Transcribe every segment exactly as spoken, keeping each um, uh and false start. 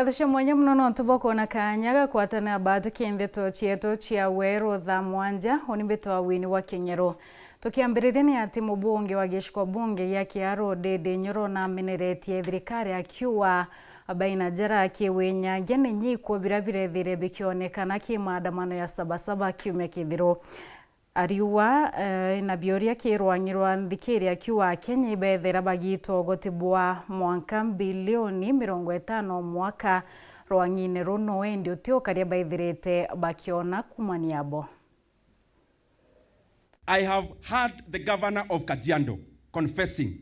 Ngatho cia mwanya mono nontu bwa kwona kaanya ga kwatana batu ki ndeto cietu cia weru thaa mwanja, uni mbitwa Winnie wa King'ero. Tukiambiriria ni ati mubunge wa gicigo bunge gia Kiaru Ndindi Nyoro nameneretie thirikari akiuga baina jara kiwinyangia ni nyikwo biria birethire bikionekana ki maandamano ya Sabasaba kiumia kithiru. Ariuga, eh, na biuria ki rwang'i rwa nthikiri akiuga Akenya ibethira bagitwa ugoti bwa mwanka mbilioni mirongo itano o mwaka rwang'ine runu, indi uti ukaria baithirite bakiona kumania bo. I have heard the governor of Kajiado confessing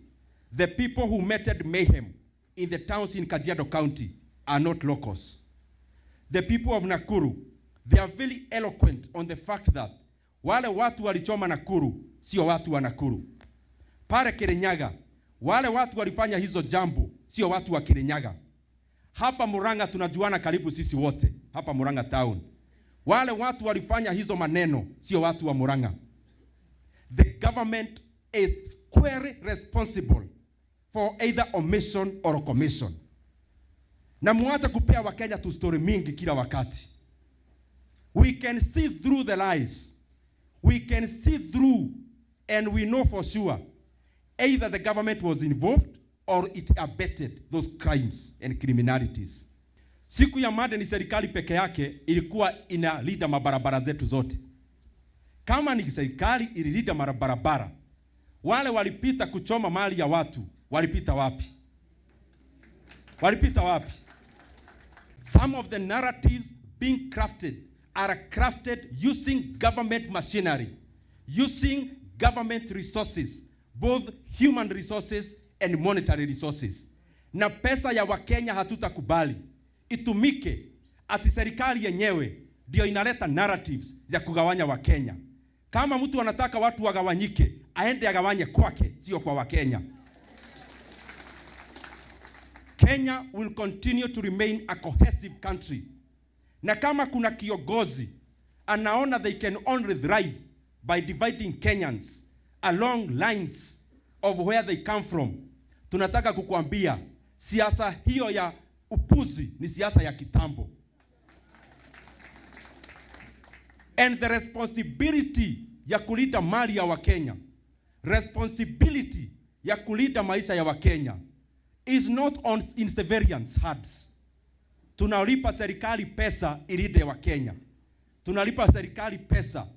the people who meted mayhem in the towns in Kajiado County are not locals. The people of Nakuru, they are very eloquent on the fact that wale watu walichoma Nakuru sio watu wa Nakuru. Pale Kirinyaga, wale watu walifanya hizo jambo sio watu wa Kirinyaga. Hapa Murang'a tunajuana karibu sisi wote, hapa Murang'a town. Wale watu walifanya hizo maneno sio watu wa Murang'a. The government is squarely responsible for either omission or commission. Na muache kupea Wakenya tu story mingi kila wakati. We can see through the lies. We can see through, and we know for sure either the government was involved or it abetted those crimes and criminalities. Siku ya Monday ni serikali peke yake ilikuwa inalinda mabarabara zetu zote. Kama ni serikali ililinda mabarabara, wale walipita kuchoma mali ya watu walipita wapi? Walipita wapi? Some of the narratives being crafted are crafted using government machinery, using government resources, both human resources and monetary resources. Na pesa ya Wakenya hatutakubali itumike ati serikali yenyewe ndio inaleta narratives ya kugawanya Wakenya. Kama mtu anataka watu wagawanyike, aende agawanye kwake, sio kwa Wakenya. Kenya will continue to remain a cohesive country. Na kama kuna kiongozi anaona they can only thrive by dividing Kenyans along lines of where they come from, tunataka kukuambia, siasa hiyo ya upuzi ni siasa ya kitambo. And the responsibility ya kulinda mali ya Wakenya, responsibility ya kulinda maisha ya Wakenya is not on, in civilians' hands. Tunalipa serikali pesa ilinde Wakenya. Tunalipa serikali pesa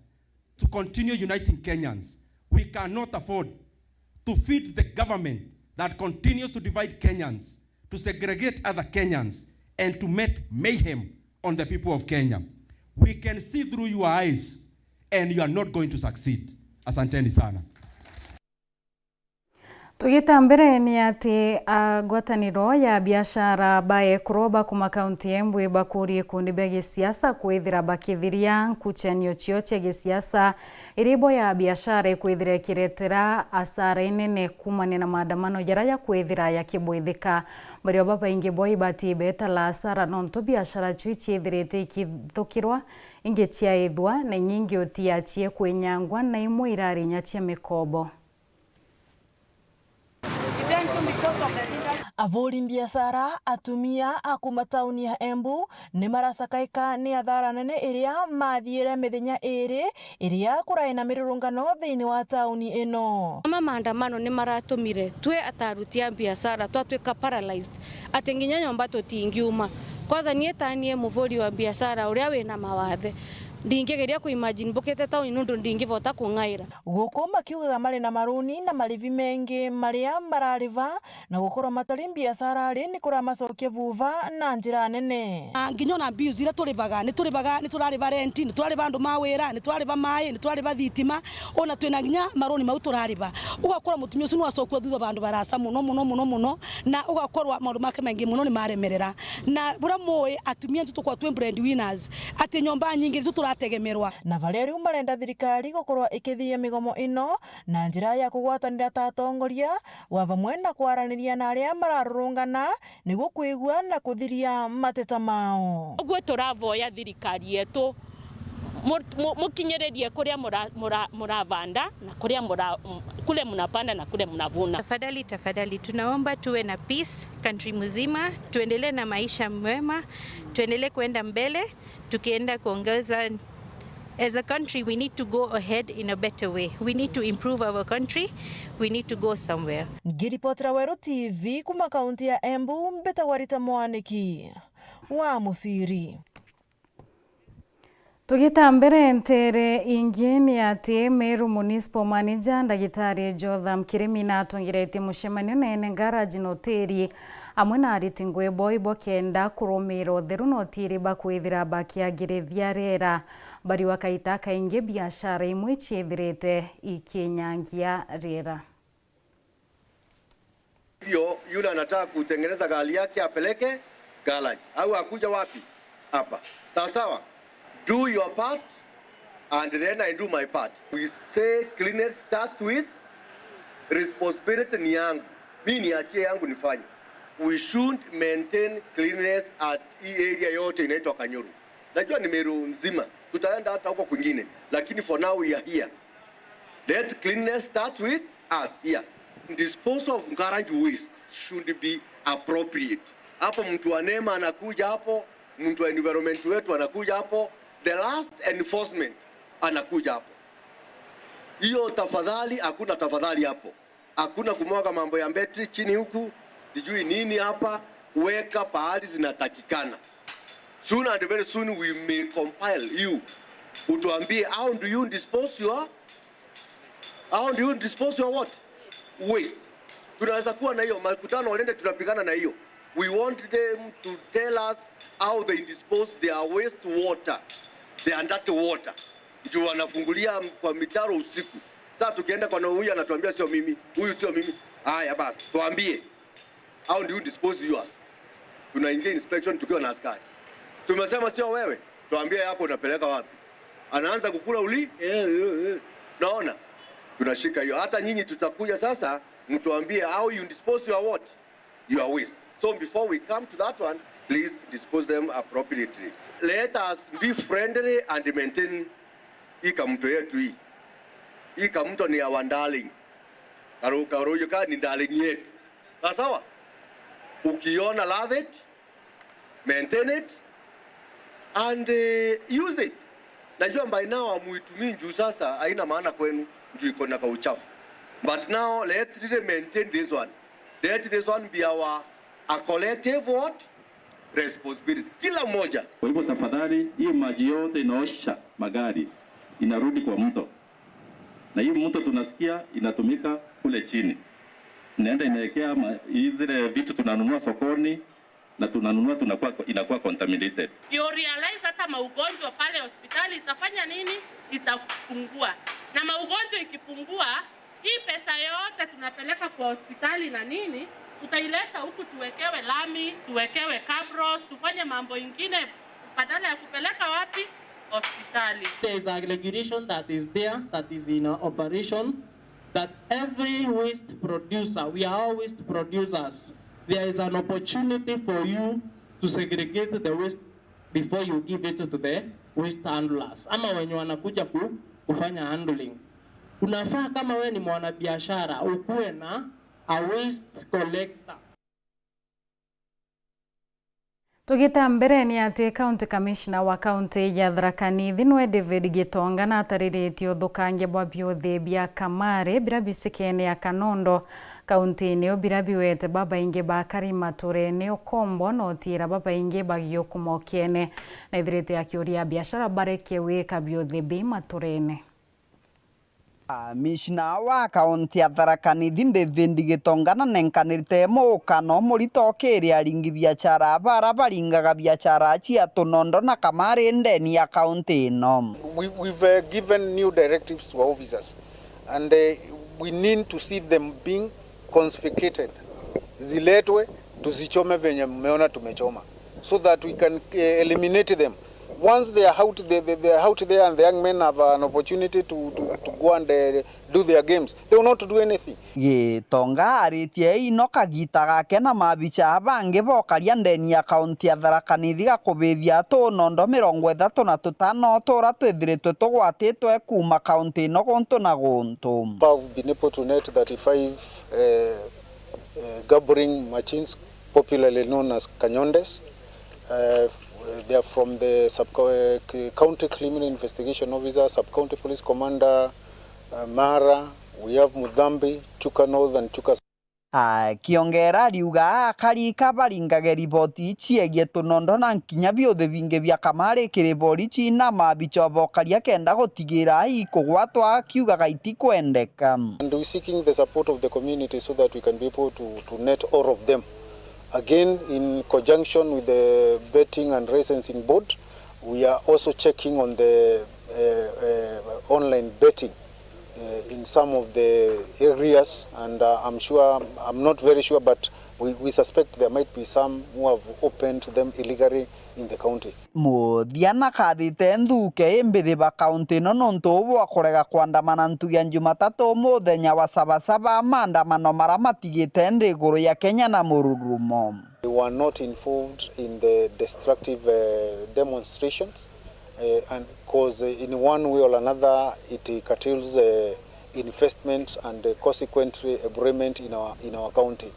to continue uniting Kenyans. We cannot afford to feed the government that continues to divide Kenyans, to segregate other Kenyans, and to make mayhem on the people of Kenya. We can see through your eyes and you are not going to succeed. Asanteni sana. Tugita mbere ni ati, a, ngwataniro ya biashara ba ekuru ba kuma kaunti ya Embu ibakurie ikundi bia gisiasa kwithira bakithiria nkuchanio cio cia gisiasa, iria ibo ya biashara ikwithira ikiretera asara inene kumania na maandamano jaria jakwithira yakibwithika. Bario babaingi bo ibati ibetala asara nontu biashara cio iciithirite ikithukirwa, ingi ciaithwa, na inyingi uti yacie kwinyangwa, na imwe irari inya cia mikobo. Avuri mbiacara atumia a kuma tauni ya Embu ni maracakaika ni athara nene iria mathiire mithenya iiri iria kurai na mirurungano thiini wa tauni ino. Ama maandamano ni maratumire twi ataruti a mbiacara twatwika paralyzed, ati nginya nyomba tutingiuma. Kwanza nie tanie muvuri wa mbiacara uria wina mawathe, ndingigeria ku imagine mbukite tauni nundu ndingivota kung'aira. Guku makiugaga mari na maruni na marivi mengi maria marariva, na gukorwa matari mbiacara ri ni kuramacokia vuva na njira nene. Na nginya ona bills iria turivaga, ni turivaga, ni turariva rent, ni turariva andu ma wira, ni turariva mai, ni turariva thitima, ona twina nginya maruni mau turariva. Ugakora mutumia ucio ni wacokua thutha vandu varaca muno, muno, muno, muno, na ugakorwa maundu make maingi muno ni maremerera. Na buria mui, atumia nitu tukoragwa twi bread winners, ati nyomba nyingi nitu turategemerwa. Na varia riu marenda thirikari gukorwa ikithithia migomo ino na njira ya kugwatanira ta atongoria wa vamwe na kwaraniria na aria mararurungana niguo kwigua na kuthiria mateta mao. Uguo turavoya thirikari yetu Mu-, mu-, mukinyiririe kuria mura-, mura-, muravanda na kuria mura-, m-, kule mnapanda na kule mnavuna. Tafadhali, tafadhali, tunaomba tuwe na peace country mzima, tuendelee na maisha mema, tuendelee kwenda mbele, tukienda kuongeza. As a country, we need to go ahead in a better way. We need to improve our country. We need to go somewhere. Ngiripotera Weru T V kuma kaunti ya Embu, mbitagwa Rita Mwaniki wa Musiri. Tugita mbere, nteere ingi ni ati Meru Municipal Manager Ndagitari Jotham Kirimi natongeretie mucemanio na ene garage na hoteli amwe na ariti ngugi boi bokenda kurumiira utheru na utiiri bakwithira bakiagirithia riera. Bariuga kaita kaingi biashara imwe iciithirite ikinyangia riera. Hiyo, yule anataka kutengeneza gari yake apeleke garage. Au akuja wapi? Hapa. Sawa sawa? Do your part and then I do my part. We say cleanliness starts with responsibility ni yangu. Mimi niachie yangu nifanye. We should maintain cleanliness at hii area yote inaitwa Kanyuru. Najua ni Meru nzima. Tutaenda hata huko kwingine. Lakini for now we are here. Let cleanliness start with us here. Disposal of garage waste should be appropriate. Hapo mtu wa NEMA anakuja hapo, mtu wa environment wetu anakuja hapo, the last enforcement anakuja hapo. Hiyo tafadhali, hakuna tafadhali hapo. Hakuna kumwaga mambo ya betri chini huku, sijui nini hapa, weka pahali zinatakikana. Soon and very soon we may compile you. Utuambie, how do you dispose your, how do you dispose your what? Waste. Tunaweza kuwa na hiyo makutano, wanaenda tunapigana na hiyo. We want them to tell us how they dispose their waste water, their dirty water. Juu wanafungulia kwa mitaro usiku. Sasa tukienda kwa huyu anatuambia sio mimi, huyu sio mimi. Haya basi, tuambie. How do you dispose yours? Tunaingia inspection tukiwa na askari. Tumesema sio wewe, tuambie yako unapeleka wapi? Anaanza kukula uli. Eh, eh, eh. Naona? Tunashika hiyo. Hata nyinyi tutakuja sasa, mtuambie how you dispose your what? Your waste. So before we come to that one, please dispose them appropriately. Let us be friendly and maintain hii Kamto yetu hii. Hii Kamto ni our darling. Karu-, Karuyu ka ni darling yetu. Sawa sawa? Ukiona, love it, maintain it, and, eh, use it. Najua by now hamuitumii juu sasa haina maana kwenu, juu iko na kauchafu. But now let's really maintain this one. Let this one be our, a collective what? Responsibility. Kila mmoja. Kwa hivyo tafadhali, hiyo maji yote inaosha magari inarudi kwa mto. Na hiyo mto tunasikia inatumika kule chini. Inaenda inaekea ma-, zile vitu tunanunua sokoni na tunanunua tunakuwa, inakuwa contaminated. You realize hata maugonjwa pale hospitali itafanya nini? Itapungua. Na maugonjwa ikipungua, hii pesa yote tunapeleka kwa hospitali na nini, tutaileta huku tuwekewe lami, tuwekewe kabros, tufanye mambo ingine badala ya kupeleka wapi? Hospitali. There is a regulation that is there, that is in operation, that every waste producer, we are all waste producers, there is an opportunity for you to segregate the waste before you give it to the waste handlers, ama wenye wanakuja ku-, kufanya handling. Unafaa kama wewe ni mwanabiashara ukuwe na a waste collector. Tugita mbere ni ati County Commissioner wa kaunti ya Tharaka Nithi nwe David Gitonga natariritie uthukangia bwa biuthi bia kamari bira bicikene ya Kanondo kaunti-ini iu bira biwete babaingi bakari maturene ukombo na utiira babaingi bagiukuma ukiene. Naithirite akiuria biashara bareke wika biuthi bi maturene. Kamishna wa kaunti ya Tharaka Nithi David Gitonga nanenkanirite muukano murito kiri aringi biachara bara baringaga biachara cia tunondo na kamari ndeni ya kaunti ino. We, we've, uh, given new directives to our officers and, uh, we need to see them being confiscated. Ziletwe, tuzichome venye mmeona tumechoma, so that we can, uh, eliminate them. Once they are out, they, they, they are out there and the young men have an opportunity to, to, to go and, uh, do their games, they will not do anything. Gitonga aritie ino kagita gake na mabicha bangi bokaria ndeni ya kaunti ya Tharaka Nithi gakubithia tunondo mirongo ithatu na tutano tura twithiritwe tugwatitwe kuuma kaunti ino guntu na guntu. Have been able to net thirty-five, uh, uh, gabbering machines, popularly known as kanyondes. Uh, f-, they are from the sub-, uh, c-, County Criminal Investigation Officer, Sub-County Police Commander, uh, Mara. We have Mudhambi, Chuka North and Chuka South. Akiongera ariuga akari kabaringage riboti ciegie tunondo na nkinya biuthi bingi bia kamari kiri borichi na mabicha bokaria kenda gutigira ikugwatwa, akiugaga itikwendeka. And we seeking the support of the community so that we can be able to, to net all of them. Again, in conjunction with the Betting and Licensing Board, we are also checking on the, uh, uh, online betting, uh, in some of the areas, and, uh, I'm sure, I'm not very sure, but we, we suspect there might be some who have opened them illegally in the county. Muthia nakathite nthuke imbithi ba kaunti ino nontu bwa kurega kwandamana ntugi ya Jumatatu muthenya wa Sabasaba, maandamano mara matigite nthiguru ya Kenya na mururumo. They were not involved in the destructive, uh, demonstrations, uh, and 'cause, uh, in one way or another it curtails, uh, investment and, uh, consequently employment in our, in our county.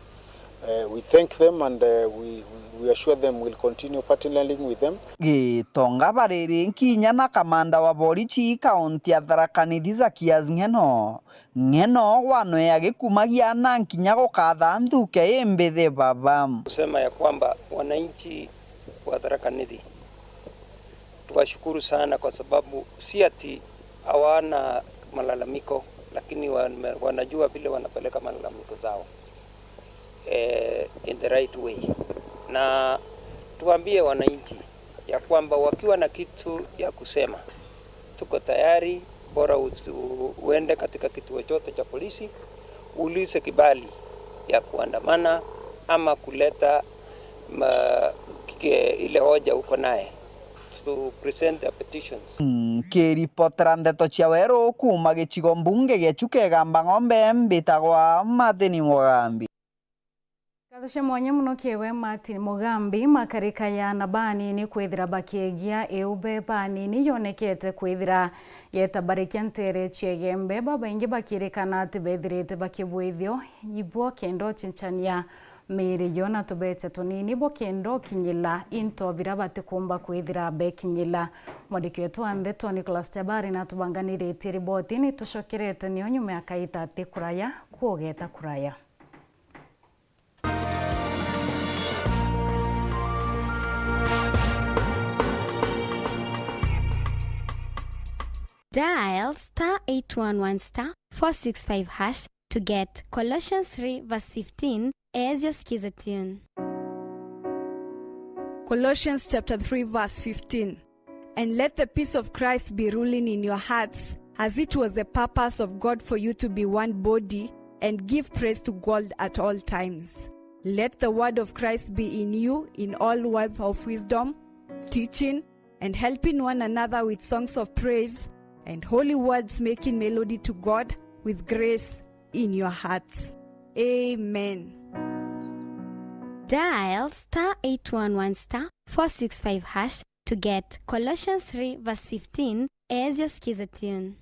Uh, we thank them and, uh, we, we assure them we'll continue partnering with them. Gitonga bariri nkinya na kamanda wa borichi kaunti ya Tharaka Nithi Zakias Ng'eno. Ng'eno wanwe agikumagia na nkinya gukatha nthuke imbithi baba. Kusema ya kwamba wananchi wa Tharaka Nithi, tuwashukuru sana kwa sababu si ati hawana malalamiko, lakini wana-, wanajua vile wanapeleka malalamiko zao, eh, in the right way. Na tuambie wananchi ya kwamba wakiwa na kitu ya kusema, tuko tayari, bora u-, u-, uende katika kituo chote cha polisi, uulize kibali ya kuandamana ama kuleta ma-, kike-, ile hoja uko naye. To present their petitions. Nkiripotera ndeto cia weru kuuma gicigo mbunge gia Chuka Igamba Ng'ombe, mbitagwa Martin Mugambi. Ngatho cia mwanya mono kiri we Martin Mugambi. Makarika ya na banini kwithira bakiegia iube banini yonekete kwithira yetabarikia nteere cia Igembe, babaingi bakirikana ati bethirite bakibwithio ibwo kenda ucinchania miiri yo na tubete tunini bo kenda ukinyila into bira batikumba kwithira bekinyila. Mwandiki wetu wa ndeto Nicholas Jabari natubanganiritie riboti, ni tucokerete nio nyuma ya kaita ati kuraya, kuogeta kuraya. Dial star eight one one star four six five hash to get Colossians three verse fifteen as your skiza tune. Colossians chapter three verse fifteen. And let the peace of Christ be ruling in your hearts, as it was the purpose of God for you to be one body, and give praise to God at all times. Let the word of Christ be in you in all words of wisdom, teaching, and helping one another with songs of praise and holy words, making melody to God with grace in your hearts. Amen. Dial star eight one one star four six five hash to get Colossians three verse fifteen as your skiza tune.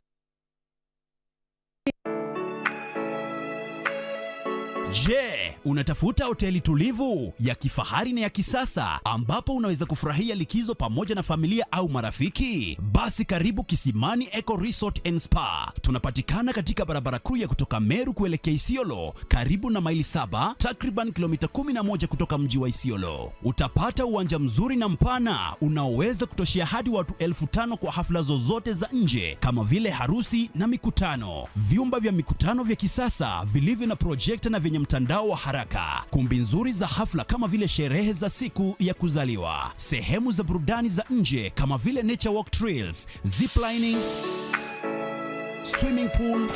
Je, unatafuta hoteli tulivu, ya kifahari na ya kisasa ambapo unaweza kufurahia likizo pamoja na familia au marafiki? Basi karibu Kisimani Eco Resort and Spa. Tunapatikana katika barabara kuu ya kutoka Meru kuelekea Isiolo, karibu na Maili Saba, takriban kilomita kumi na moja kutoka mji wa Isiolo. Utapata uwanja mzuri na mpana unaoweza kutoshea hadi watu elfu tano kwa hafla zozote za nje kama vile harusi na mikutano. Vyumba vya mikutano vya kisasa vilivyo na projekta na vyenye mtandao wa haraka. Kumbi nzuri za hafla kama vile sherehe za siku ya kuzaliwa. Sehemu za burudani za nje kama vile nature walk trails, ziplining, swimming pool,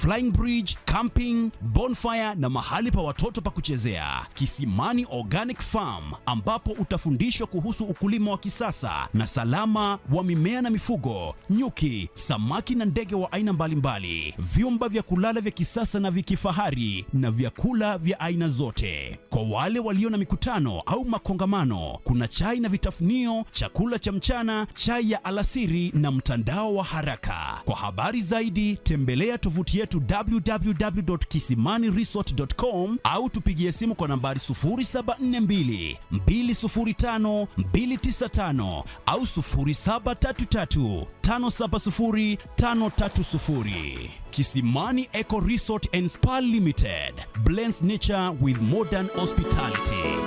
flying bridge, camping, bonfire na mahali pa watoto pa kuchezea. Kisimani Organic Farm, ambapo utafundishwa kuhusu ukulima wa kisasa na salama wa mimea na mifugo, nyuki, samaki na ndege wa aina mbalimbali, vyumba vya kulala vya kisasa na vya kifahari na vyakula vya aina zote. Kwa wale walio na mikutano au makongamano, kuna chai na vitafunio, chakula cha mchana, chai ya alasiri na mtandao wa haraka. Kwa habari zaidi, tembelea tovuti yetu w w w dot kisimani resort dot com au tupigie simu kwa nambari sufuri saba nne mbili, mbili sufuri tano, mbili tisa tano au sufuri saba tatu tatu, tano saba sufuri, tano tatu sufuri. Kisimani Eco Resort and Spa Limited blends nature with modern hospitality.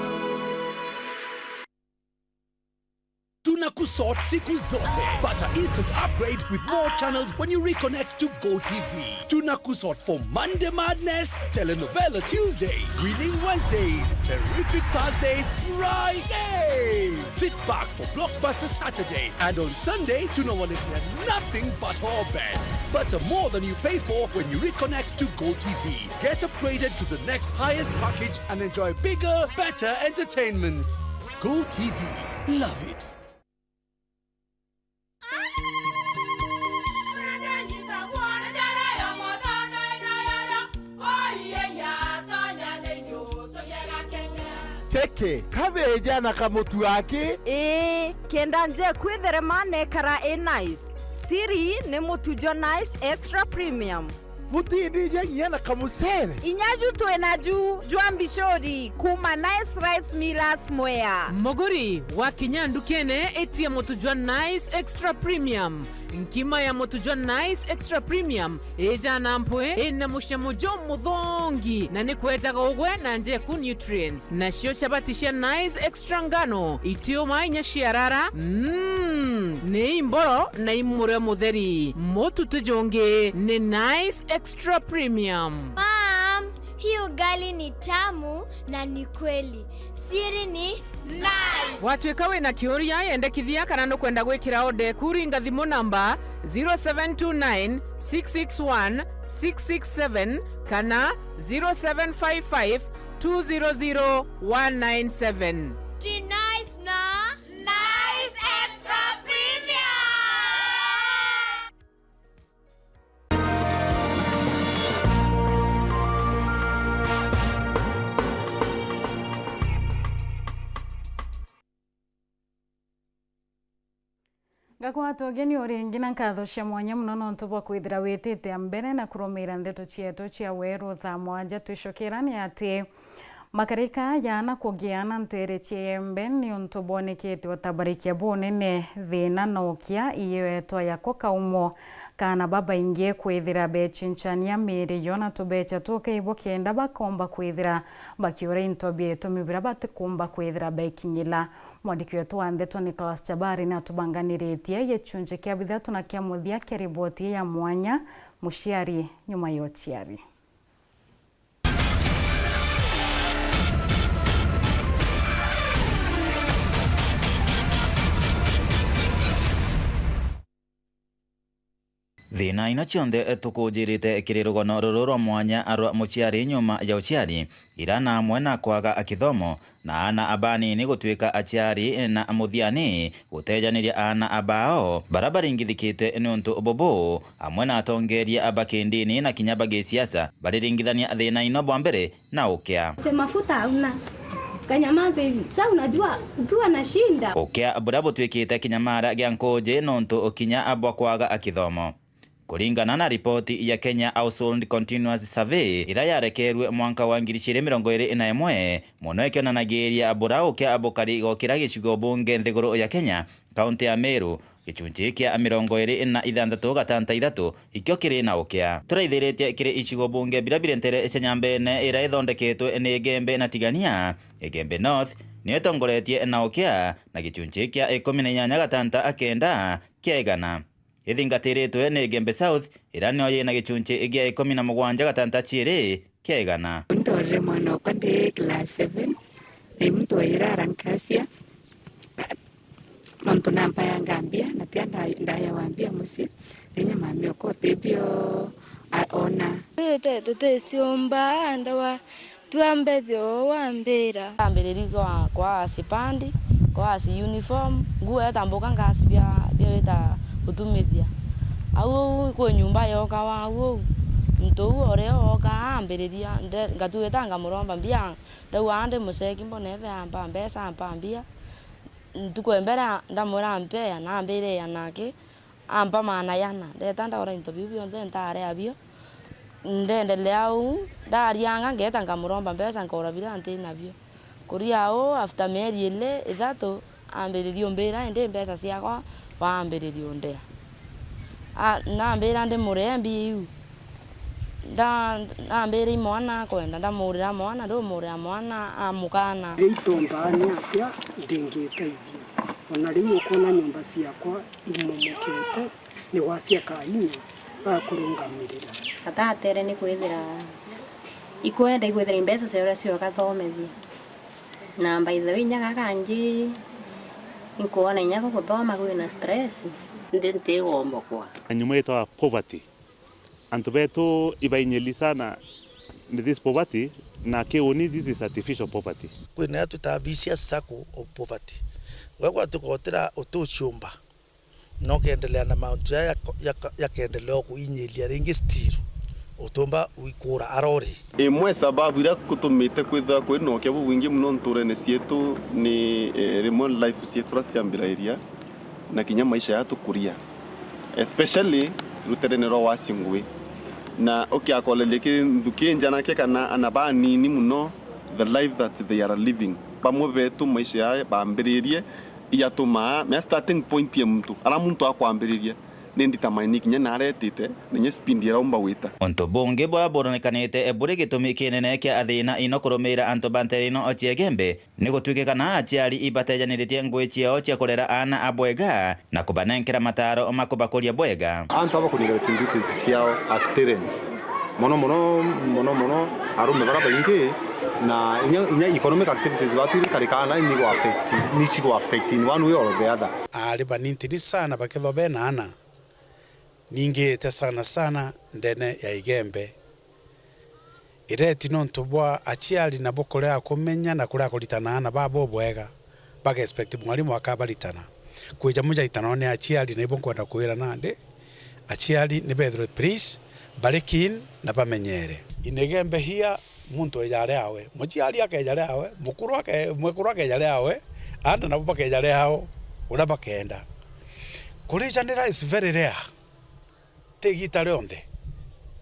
Tunakusort siku zote. Pata instant upgrade with more channels when you reconnect to Go T V. Tunakusort for Monday Madness, Telenovela Tuesday, Winning Wednesdays, Terrific Thursdays, Friday. Sit back for Blockbuster Saturday, and on Sunday, tunawaletea nothing but our best. Pata more than you pay for when you reconnect to Go T V. Get upgraded to the next highest package and enjoy bigger, better entertainment. Go T V. Love it. Keke, kabeja na kamutu aki? Ii, kenda nje kwithere ma nekara i nice. Siri ni mutu jwa Nice Extra Premium. Butindija nginya na kamucere? Inya ju twi na ju jwa mbicuri kuuma Nice Rice Millers Mwea. Muguri, wakinya ndukene, itia mutu jwa Nice Extra Premium. Nkima ya mutu jwa Nice Extra Premium ija na mpwi, ina mucamo jumuthongi, na ni kwejaga ugwe na njeku nutrients. Nacio chabati cia Nice Extra ngano, itiuma inya ciarara. Mm, ni imboro na imurio mutheri. Mutu ti jungi, ni Nice Extra Premium. Mom, hii ugali ni tamu na ni kweli. Siri ni Nice. Watwika wina kiuria, yendekithia kana nukwenda gwikira order eku, ringa thimu namba zero seven two nine, six six one, six six seven kana zero seven five five, two zero zero, one nine seven. Ti Nice na Nice Extra Premium. Ngakwata ugeni o ringi na nkatho cia mwanya mono nontu bwa kwithira witite mbere na kurumiira ndeto cietu cia weru thaa mwanja. Twicokera ni ati, makarika jaana kugiana nteere cia Iembe niuntu bwonekete utabarikia bunene, thiina na ukia iyo etwa yako kaumo. Kaana babaingi kwithira becinchania miiri yo na tubecha tukai bo kenda bakomba kwithira bakiura into bia itumi biria batikumba kwithira bekinyila. Mwandiki wetu wa ndeto Nicholas Chabari natubanganiritie gicunji kia bithatu na kia muthia kia riboti ya mwanya, Muciari nyuma ya uciari. Thiina ino cionthe tukujirite kiri rugono ruru rwa mwanya rwa muciari nyuma ya uciari, ira na amwe na kwaga kithomo, na aana abanini gutwika aciari, na muthiani gutejaniria aana abao bara baringithikite niuntu bubu, amwe na atongeria ba kindini na kinya ba gisiasa bariringithania thiina ino bwa mbere na ukia. Te mafuta hauna. Kanyamaza hivi. Sasa unajua ukiwa na shinda. Ukia buria butwikite kinyamara gia nkuji nontu kinya bwa kwaga kithomo. Kuringana na ripoti ya Kenya Household Continuous Survey, ira yarekerwe mwanka wa ngiri ciiri mirongo iri na imwe, mono ikionanagiria bura ukia bukari gokira gicigo bunge nthiguru ya Kenya, kaunti ya Meru, gicunji kia mirongo iri na ithanthatu gatanta ithatu ikio kiri na ukia. Turaithiritie kiri icigo bunge biria biri ntere cia Nyambene ira ithondeketwe ni Igembe na Tigania, Igembe North niyo itongoretie na ukia na gicunji kia ikumi na inyanya gatanta kenda kia igana. Ithingatiritwe ni Igembe South, ira niyo yina gicunji gia ikumi na mugwanja gatanta ciiri kia igana. Ndorire mwana wakwa ndi class seven, na imu ntwaira arankacia, nontu nampa ya ngambia, na tia nda-, ndaya wambia mucii, na inya mami okwa utibio a-, ona. Tute-, tuticiumba ndawa, tua mbethio wambira. Ambiririe kwa, kwa asi pandi, kwa asi uniform, nguo yatambuka ngasi bia, bia wita gutumithia. Au uu kwi nyumba yoka wau uu. Muntu uu o rio ooka ambiriria, nde-, ngatuita nkamuromba mbia, ndauga ndi muceki mbona ethe ampa mbeca, ampa mbia. Ntuku ya mbere ndamwira ampea, na ambira ya naki, ampa maana yana. Ndeta ndagura into biu bionthe ntaria bio. Ndendelea uu, ndarianga ngeeta nkamuromba mbeca nkora biria nti nabio. Kuria uu, after mieri ili, ithatu, ambiriria umbira indi mbeca ciakwa, waambiriria undea. A-, nambira ndimuree mbia iu. Nda-, nambira i mwana akwenda, ndamurira mwana, ndumurira mwana, amukana. Riu itomba ni atia ndingiteithia? Ona riu ukwona nyomba ciakwa imomokete, ni gwacia kaini gakurungamirira. Atatere ni kwithira ikwenda ikwithira imbeca cia uria cioka thomethia. Na by the way, inya gaka nji, inkwona inya guguthoma kwina stress. Ndi ntigomba kwa. Nyuma itwa poverty. Antu betu ibainyeli sana ni this poverty, na kiuni this is artificial poverty. Kwina ya twitaga vicious circle of poverty. Gwekwa tukotira utuciumba, na ukeendelea na mauntu jaya yako-, yaka-, yakeendelea o kuinyiria ringi still, utumba wikura arori. Imwe sababu iria kutumite kwithirwa kwina ukia bubwingi muno nturene cietu ni, eh, rimwe life cietu uria ciambirairia na kinya maisha yatukuria, especially ruterene rwa waci ngui. Na ukiakoreria kintu kinjanake kana ana banini muno, the life that they are living. Bamwe betu maisha yao bambiririe iyatumaa, mea starting point ya muntu, ara muntu akwambiriria, ni nditamaini kinya naretite, na inya speed iraumba gwita. Untu bungi buria buronekanite buri gitumi kinene kia athina ino kurumiira antu ba ntere ino cia Igembe, ni gutwikika na aciari ibatejaniritie ngui ciao cia kurera aana a bwega na kubanenkera mataaro ma kubakuria bwega. Antu aba ku neglect duties ciao as parents, mono mono, mono mono arume bara baingi, na inya, inya economic activities batu iria ikarikana ni go affect, ni cigo affect in one way or the other. Aari banintini sana bakethwa bena aana, ningiite sana sana ndene ya Igembe. Ireti nontu bwa aciari nabo kurega kumenya na kurega kuritana aana babo bwega, baka expect mwarimu akabaritana. Kwija mujaitana ni aciari, na ibo nkwenda kwira nandi, aciari ni bethirwe please bari keen na bamenyere. In Igembe here, muntu eja ari awe, muciari akeja ari awe, mukuru ake-, mwekuru akeja ari awe, aana nabo bakeja ari ao uria bakenda. Kurijanira is very rare. Ti igita rionthe.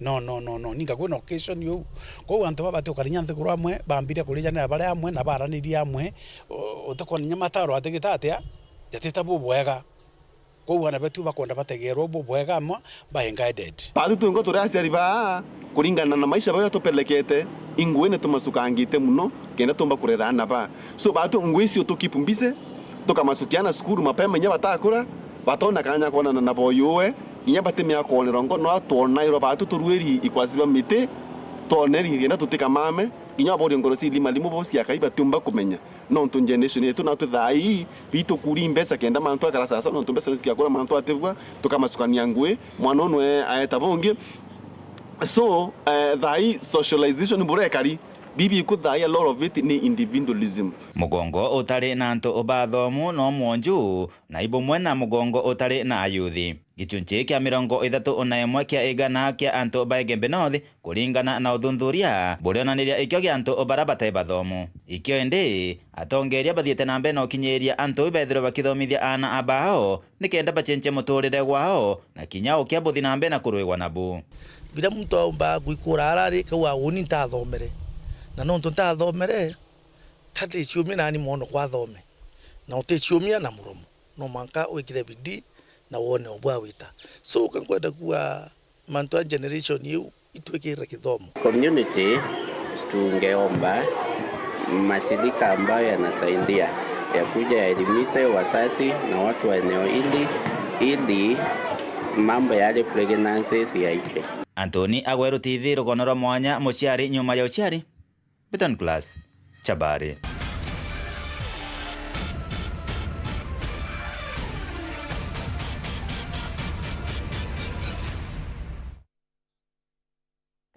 No, no, no, no. Ninga kwina occasion iu. Kwou antu baba bati ukarinya nthiguru amwe, bambire kurijanira bari amwe na baranirie amwe, u-, utikwona inya mataro atigita atia, jatita bubwega. Kwou ana betu bakwenda bategerwe bubwega amwe, bae guided. Batu twingo turi aciari baa, kuringana na maisha bau tupelekete, ingui ni tumacukangite muno, kenda tumba kurera ana baa. So, batu ngui icio tu keep busy, tukamacukia ana cukuru mapema inya batakura, batona kanya kwonana na boyuwe, inya batimea kwonera ngo, no atwonairwa batu turueri ikwasi ba miti, twoneri kenda tutikamame, inya aboria ngoro cia ilima limu bo cia kai batiumba kumenya. Nontu generation yetu natwi thaa ii, bitukuri mbeca kenda mantu akara sasa, nontu mbeca nisikiakura mantu atibua, tukamacukania ngui, mwana unu aeta bungi. So, eh, thaa ii socialization burekari, bibi iku thaa ii a lot of it ni individualism. Mugongo utari na antu bathomu no mwonju, na ibumwe na mugongo utari na ayuthi. Gichunchi kia mirongo ithatu na imwe kia igana kia antu ba Igembe North, kuringana na uthuthuria burionaniria ikio gia antu bara batai bathomu. Ikio indi, atongeria bathiite na mbere na ukinyiria antu bethirwe bakithomithia aana abao, nikenda bacenjie muturire gwao, na kinya ukia buthi na mbere na kuruigwa nabu. Biria muntu aumbaga gwikura arari kauga, "Uni ntathomere." Na nontu ntathomere, ka ndiciumia nani mwono kwathome. Na uticiumia na muromo. No mwanka wikire bidii na wone ubwa wita. So, ka nkwenda kuuga mantu a generation iu itwikire kithomo. Community tungeomba mashirika ambayo yanasaidia yakuja yaelimishe wazazi na watu wa eneo hili, ili mambo ya early pregnancies yaishe. Anthony agwe rutithi rugono rwa mwanya muciari nyuma ya uciari. Beton Class, Chabari.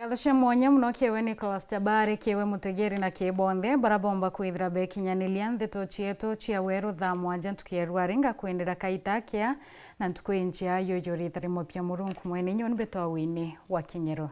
Ngatho cia mwanya mono kiewe Nicholas Jabari, kiewe mutegeri na kii bonthe bara bomba kwithira bekinyaniria ndeto cietu cia weru thaa mwanja ntuku ya rwari. Ngakwendera kaita kea na ntuku injia yuyu ritha rimwe pia Murungu mwene inyoni mbetwa wini wa Kinyero.